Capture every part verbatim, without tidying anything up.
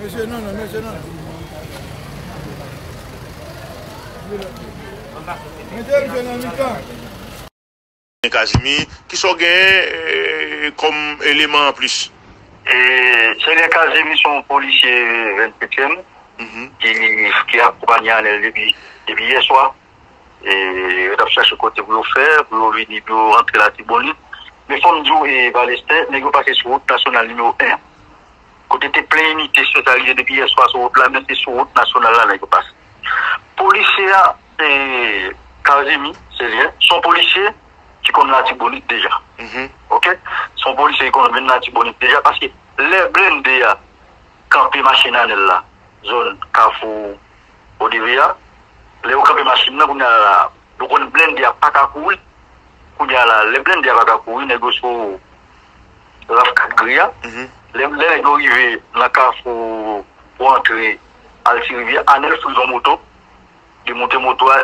Mesye, non, non, mesye, non, non. Mete misye nan mitan. Kazimi, kisa w genyen, eh, kòm eleman anplis? E, Selyen Kazimi se yon polisye vennsetyèm ki, ki akonpanye Anèl depi, depi yè swa. E, yo t ap chache kote pou yo fè, pou yo vini, pou yo rantre Latibonit. Men fò m di w, e, Palestin, nèg yo pase sou wout nasyonal nimewo en an. Kote te plen inite espesyalize depi yè swa sou wout la, men se sou wout nasyonal la nèg yo pase. Polisye a, se Kazimi, se li, se yon polisye ki konn Latibonit deja. Oke? Se yon polisye ki konn vin Latibonit deja, paske lè blende a kanpe machin Anèl la, zòn Kafou O D V a, lè yo kanpe machin nan, kounye a la, nou konn blende a pa ka kouri. Kounye a la, lè blende a pa ka kouri, nèg yo sou raf kat gri a. Lè, lè nèg yo rive nan Kafou pou antre al Ti Rivyè, Anèl frizon moto, li moute moto a,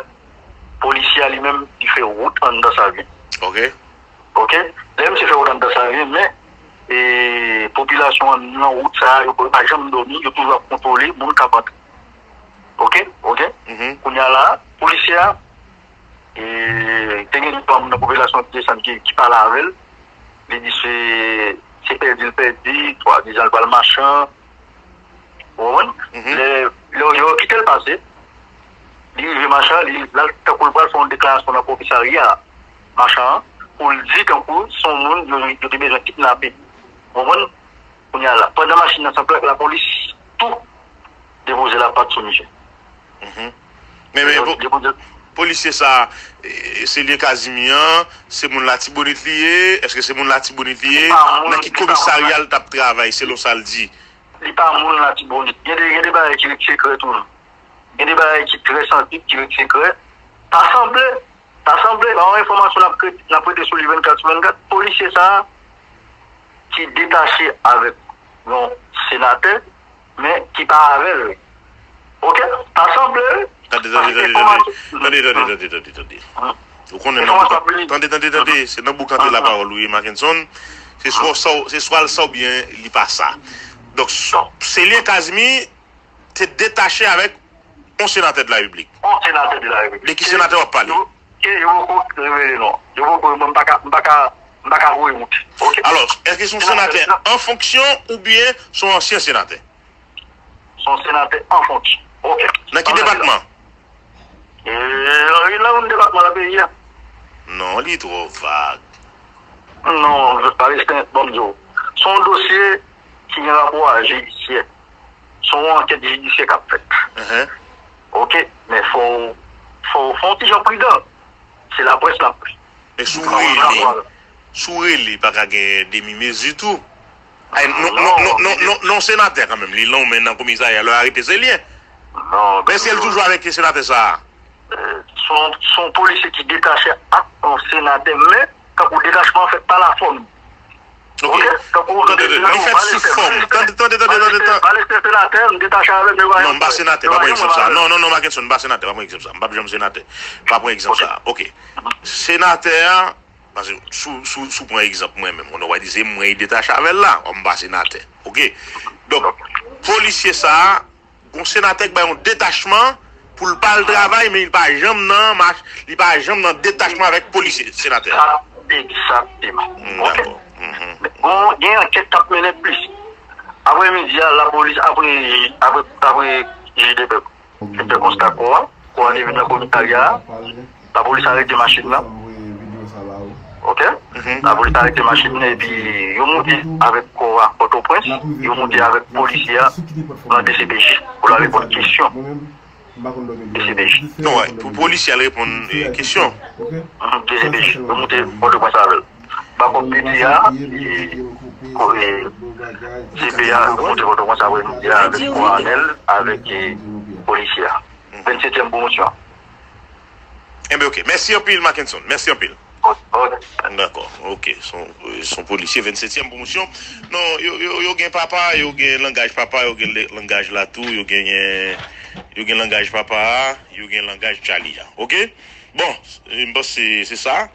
polisye a li menm, li fè wout anndan Savyen. Oke. Oke? Lè misye fè wout anndan Savyen, men, e, popilasyon an nan wout sa a, yo pa janm dòmi, yo toujou ap kontwole moun k ap antre. Oke? Oke? Kounye a la, polisye a, e, te gen de twa moun nan popilasyon ki desann, ki, ki pale avè l. Li di se, se pèdi l pèdi, swadizan l pral Machan. Ou konprann? Lè, lè yo kite l pase, li rive Machan, li, l al tankou l pral fè yon deklarasyon nan komisarya Machan an, pou l di tankou se yon moun yo, yo te bezwen kidnape. Ou konprann? Kounye a la, pandan machin nan san plak, lapolis tou depoze lapat sou misye. Men, men, po-, polisye sa, e, Selyen Kazimi an, se moun Latibonit li ye? Èske se moun Latibonit li ye? Nan ki komisarya l t ap travay, selon sa l di? Li pa moun Latibonit. Gen de, gen de bagay ki ret sekrè tou. Gen de bagay ki trè sansib, ki ret sekrè. Pa sanble, pa sanble, pa yon enfòmasyon n ap kre-, n ap rete sou li vennkat sou vennkat. Polisye sa a, ki detache avèk yon senatè, men ki pa avè l. Oke? Pa sanble, wi. Tande, tande, tande, tande. Tande, tande, tande, tande, tande. Ou konnen nan boukante, tande, tande, tande, se nan boukante lapawòl ou ye, Mackenson. Se swa sa w, se swa l sa oubyen li pa sa. Donk, Selyen Kazimi te detache avèk yon senatè de la Repiblik. Yon senatè de la Repiblik. De ki senatè w ap pale? Yo, ke yo poko revele non. Yo poko, m pa ka, m pa ka, m pa ka voye wout. Oke? Alò, èske se yon senatè an fonksyon oubyen se yon ansyen senatè? Se yon senatè an fonksyon. Oke. Nan ki depatman? E, nan youn nan depatman nan peyi a. Non, li twò vag. Non, Palestin, ban m di w. Se yon dosye ki gen rapò a jidisyè. Se yon ankèt jidisyè k ap fèt. Oke, men fò w, fò w, fò w ti jan pridan. Se laprès l ap. Men si w rele, si w rele, pa ka gen demi mezi tou. Ay, non, non, non, non, non, non, senatè kanmenm, li lan men nan komisarya, lè yo arete Selyen. Men si l toujou avèk senatè sa a. Se yon, se yon polisye ki detache ak yon senatè, men tankou detachman an fèt pa lafòm. Oke. Tande, tande, li fèt sou fòm. Tande, tande, tande, tande, tande. Palestin senatè, m detache avè l, men non, m pa senatè, pa pran egzanp sa. Non, non, non, Mackenson, m pa senatè, pa pran egzanp sa. M p ap janm senatè. Pa pran egzanp sa. Oke. Senatè a, paske si w, si w, si w pran egzanp mwen menm, ou wè di se mwen ki detache avè l la, m pa senatè. Oke. Donk, polisye sa a, gon senatè k bay yon detachman pou l pa al travay, men li pa janm nan mach, li pa janm nan detachman avèk polisye, senatè. Egzakteman. Oke. Bon, gen ankèt k ap mennen plis. Aprè midi a, lapolis, aprè, aprè, aprè jij de pè fin fè konsta kò a, kò a te vin nan komisarya a. Lapolis arete machin nan. Oke? Lapolis arete machin nan epi yo moute avèk kò a Pòtoprens, yo moute avèk polisye a nan D C P J pou l al reponn kesyon D C P J. Non, wè, pou polisye al reponn, eh, kesyon. D C P J, yo moute Pòtoprens avè l. Bakòp piti a, e, ko-, e, C P A, yo moute Pòtoprens avè l, avèk kò a Anèl, avèk, e, polisye a. Vennsetyèm pwomosyon. Enben, oke. Mèsi anpil, Mackenson. Mèsi anpil. Dakò. Oke. Se yon, se yon polisye vennsetyèm pwomosyon. Non, yo, yo, yo gen papa, yo gen langaj papa, yo gen le-, langaj latou, yo genyen, yo gen langaj papa a, yo gen langaj Charlie a. Oke? Bon, m panse se sa.